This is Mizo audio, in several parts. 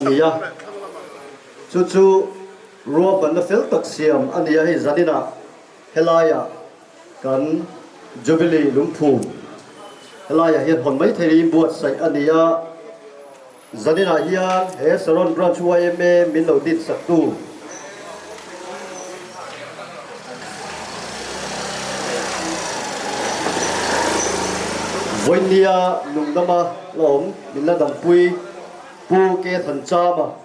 Ni a, chu chu ruahmanna fel tak siam a ni a, hei zaninah helaiah kan Jubilee lungphum helaiah hian hawn mai thei niin buatsaih a ni a, zaninah hian he Saron Branch yma min lo dinsaktu, Vawinia nungdama la awm min la dampui. Pu Ke Than Chama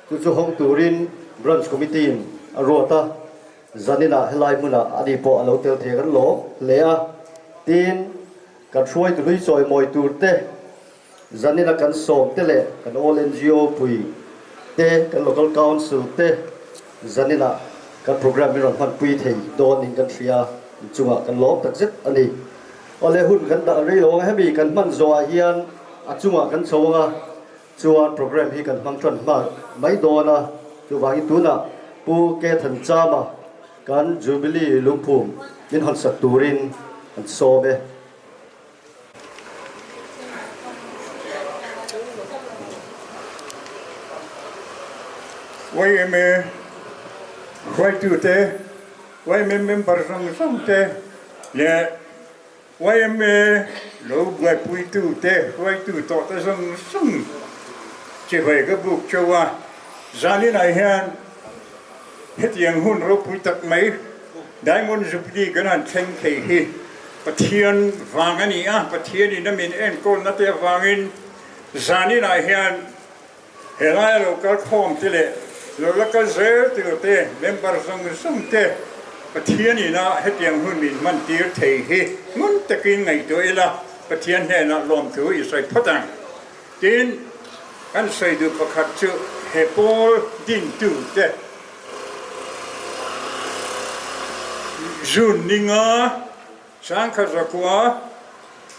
chu chu hawng turin Branch Committee in a ruat a, zaninah helai hmunah ani pawh a lo tel thei kan lawm hle a. Tin, kan hruaitu hlui chawimawi tur te, zanina kan sawm te leh kan All NGO pui te, kan Local Council te zaninah kan programme min rawn hmanpui thei dawnin kan hria, inchungah kan lawm takzet a ni. Awle hun kan dah rei lo ang hemi kan hman zawhah hian a chungah kan chho ang a, chuan programme hi kan hmang tan hma mai dawn a, chuvangin tunah Pu Ke Thanchama kan Jubilee lungphum min hawn sak turin kan sawm e. Yma hruaitute, yma member zawng zawng te leh yma lo buaipuitu te, hruaitu tawh te zawng zawng chibai ka buk chauh a. Zaninah hian hetiang hun ropui tak mai Diamond Jubilee kan han thleng thei hi Pathian vang a ni a, Pathianin a min enkawlna te avangin zaninah hian Helaia lo kal khawm te leh lo la kal zel tur te, member zawng zawng te Pathian ina hetiang hun min hman tir thei hi ngun takin ngaihtuah ila, Pathian hnenah lawmthu i sawi phawt ang. Tin, kan sawi duh pakhat chu he pawl dintu te June ninga Sangkhat zakua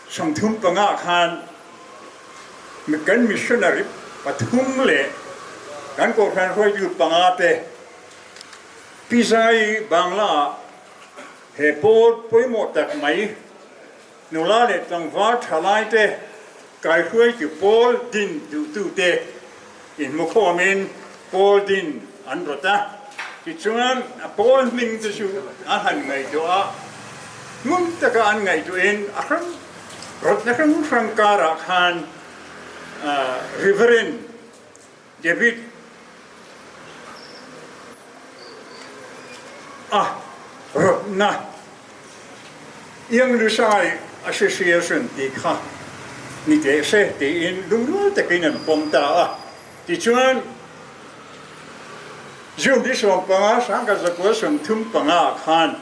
35 khan kan missionary pathum leh kan kohhran hruaitu panga te Pizai Bangla ah he pawl pawimawh tak mai nula leh tlangval thalai te kaihruaitu pawl din duhtu te inhmukhawmin pawl din an rawt a. Tichuan, a pawl hming te chu a han ngaihtuah a, hmun taka an ngaihtuahin a hrang rawtna hrang hrang karah khan Reverend David a rawtna Iang Lusai Association tih kha ni teh se tiin lungrual takin an pawm ta a. Tichuan, June ni 15, 1935 khan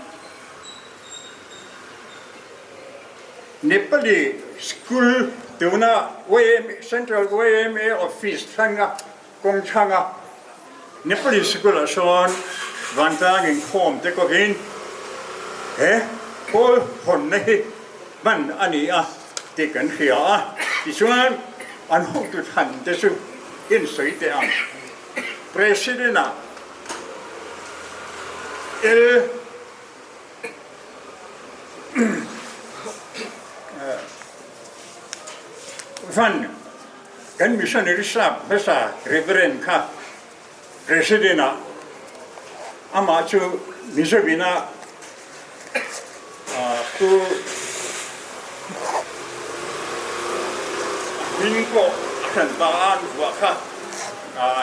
Nepali School tuna YMA, Central YMA Office thlanga kawng thlanga Nepali School ah sawn vantlang inkhawm te kawkin he pawl hawnna hi hman a ni a tih kan hria a. Tichuan, an hotu thlan te chu insawi teh ang. President ah L. Van kan missionary sap hmasa Reverend kha President ah amah chu Mizoin a Pu hming pawh a hran ta a an vuah kha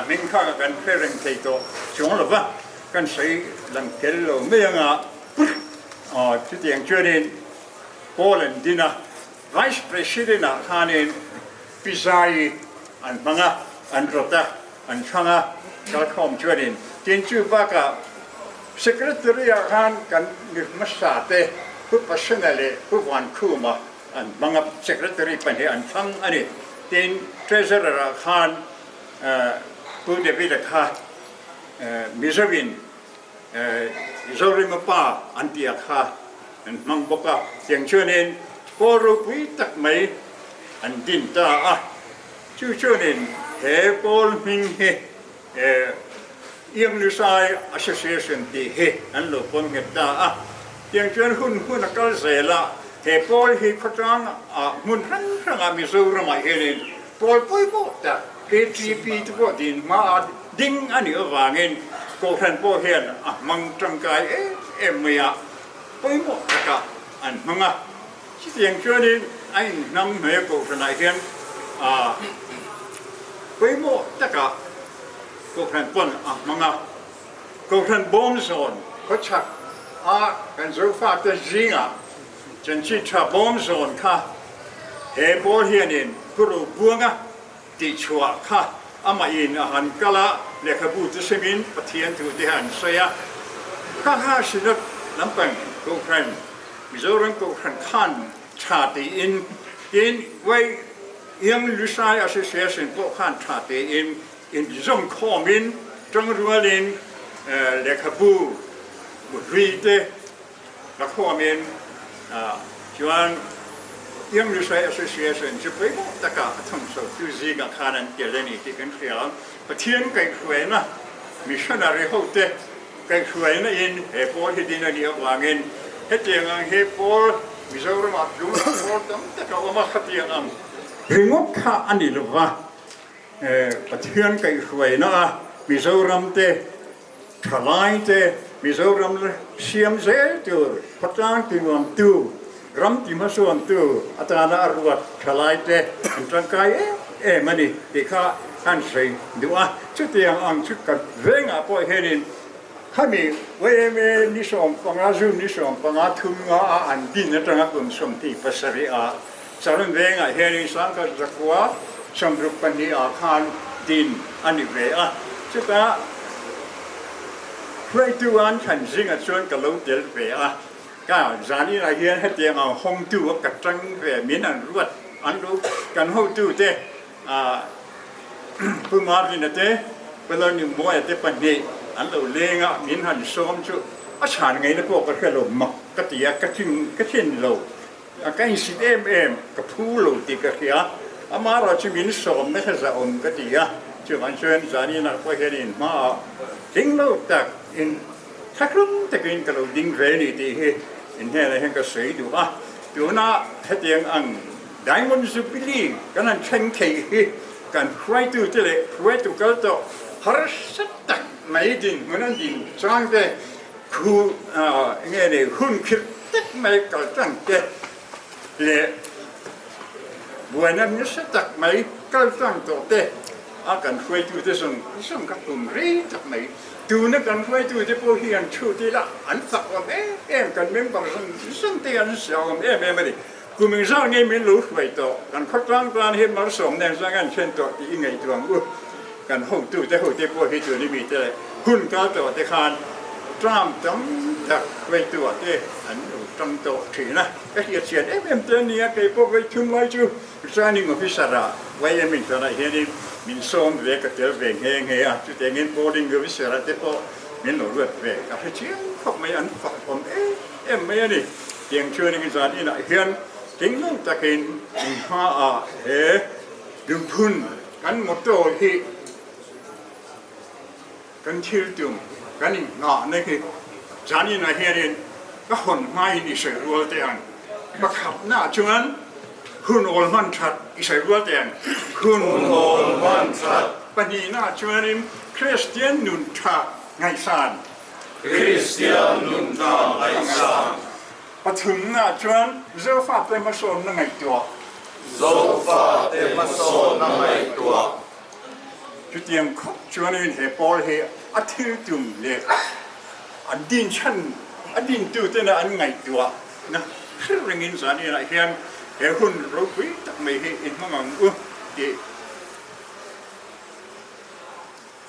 hming kha kan hre reng thei tawh chuang lo va, kan sawi lang tel lo mai anga chutiang chuanin Paul an din a, Vice President ah khanin Pi Zaii an hmang a, an rawt a, an chhang a, kalkhawm chuanin tin chu bakah Secretary ah khan kan mi hmasa te Pu Pasena leh Pu Vankhuma an hmang a, Secretary pahnih an chhang a ni. Tin, Treasurer ah khan Pu David-a kha Mizoin Zorima pa an tih ah kha an hmang bawk a, tiang chuanin pawl ropui tak mai an din ta a, chu chuanin he pawl hming hi Ianglusai Association tih hi an lo pawn nghet ta a, tiang chuan hun hun a kal zel a, he pawl hi khawtlang ah hmun hrang hrangah Mizoramah hianin pawl pawimawh tak. KTP te pawh din hma a ding a nih avangin Kohhran pawh hian a hmang tangkai em em mai a, pawimawh takah an hmang a. Chutiang chuanin a inhnam hnuaia Kohhranah hian pawimawh takah Kohhran pawn a hmang a. Kohhran bawmzawn khawchhak a kan Zofate zingah Chanchin tha bawmzawn kha he pawl hianin Guru Buanga tihchhuah kha amahin a han kal a, lehkhabu chu simin Pathian thu te han sawi a. Kha kha Synod lampang Kohhran, Mizoram Kohhran khan tha tiin, tin Wai Young Lushai Association pawh khan tha tiin inzawm khawmin tangrualin lehkhabu hlui te Ka khuamin chuan Young Lushai Association chu pawimawh takah a thawmhnaw tu zingah khan an tel a ni tih kan hria a. Pathian kaihhruaina, missionary hote kaihhruaina in he pawl hi din a nih avangin hetiang ang hi pawl Mizoramah tunah pawl tam tak a awm a, khatiang ang ringawt kha a ni lova, Pathian kaihhruaina a Mizoram te Thalai te Mizoram siam zel tur khawtlang tinuam tu, ram ti hmasuam tu atana a ruat thalai te an tangkai em em a ni tih kha an sawi duh a. Chutiang ang chu ka vengah pawh hianin khami YMA ni 15 June ni 15 thum nga a an din atanga kum 27 ah Charan vengah hianin Sangkhat zakua 62 ah khan din a ni ve a, chutah hruaitu an thlan zingah chuan ka lo tel ve a, ka zaninah hian hetiang ang hawngtu a ka tang ve min an ruat an lo kan hotute Pu Marvin-a te, Pu Lalningmawia te pahnih an lo leng a, min han sawm chu a chhan ngaihna pawh ka hre lo mak ka ti a, ka thin lo. Ka insit em em, ka phu lo tih ka hria. Amaherawh chu min sawm nasa zahawm ka ti a, chuvang chuan zaninah pawh hian in hmaah ding lo tak in thlahlum takin ka lo ding ve ni tih hi in hnenah hian ka sawi duh a. Tuna hetiang ang Diamond Jubilee kan han thleng thei hi kan hruaitute leh hruaitu kal tawh harsa tak mai dinhmun an din chang te, Khu nge nei hun khirh tak mai kal tlang te leh buaina nasa tak mai kal tlang tawh te a kan hruaitute zawng zawng ka tum rei tak mai. Tuna kan hruaitute pawh hi an thu tila an fak awm em em, kan member zawng zawng te an hria awm em em a ni. Kum engzah nge min lo hruai tawh, kan khawtlang tan hian malsawmna engzah nge an thlen tawh tih i ngaihtuah ang u. Kan hotute hote pawh hi tuni mite leh hun kal tawh te khan tram tam tak hruaituah te an lo tang tawh thin a. Ka hriatchhiat em em te a nia, kei pawh vawi thum lai chu Returning Officer ah YM inchhuanah hianin min sawm ve ka tel ve nghe nghe a, chutiangin Boarding Officer ah te pawh min lo ruat ve ka hrechiang khawp mai, an fak awm em em mai a ni. Tiang chuanin zan inah hian tling lo takin in hmaah he lungphun kan motto hi kan thil tum kan inngahna hi zan inah hianin ka hawn hmain i sawi rual teh ang. Pakhatnaah chuan hun awl hman that i sawi rual teh ang. Hun awl hman that. Pahnihnaah chuanin Kristian nun tha ngaihsan. Kristian nun tha ngaihsan. Pathumnaah chuan Zofate hmasawnna ngaihtuah. Zofate hmasawnna ngaihtuah. Chutiang khawp chuanin he pawl hi a thil tum leh a dinchhan a dintutena an ngaihtuah na hre rengin zaninah hian he hun ropui tak mai hi i hmang ang u tih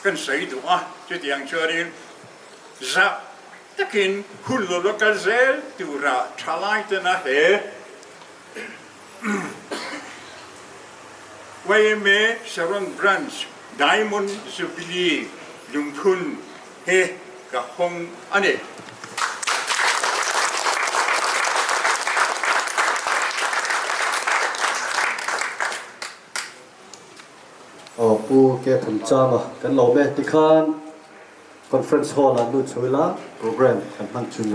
kan sawi duh a. Chutiang chuanin zah takin hun lo la kal zel tura thalaitena he YMA Saron Branch Diamond Jubilee lungphun hi ka hawng a ni. Aw Pu Kethanchama kan lo me tikhan Conference Hall ah lut chho ila program kan hman chhun zawk.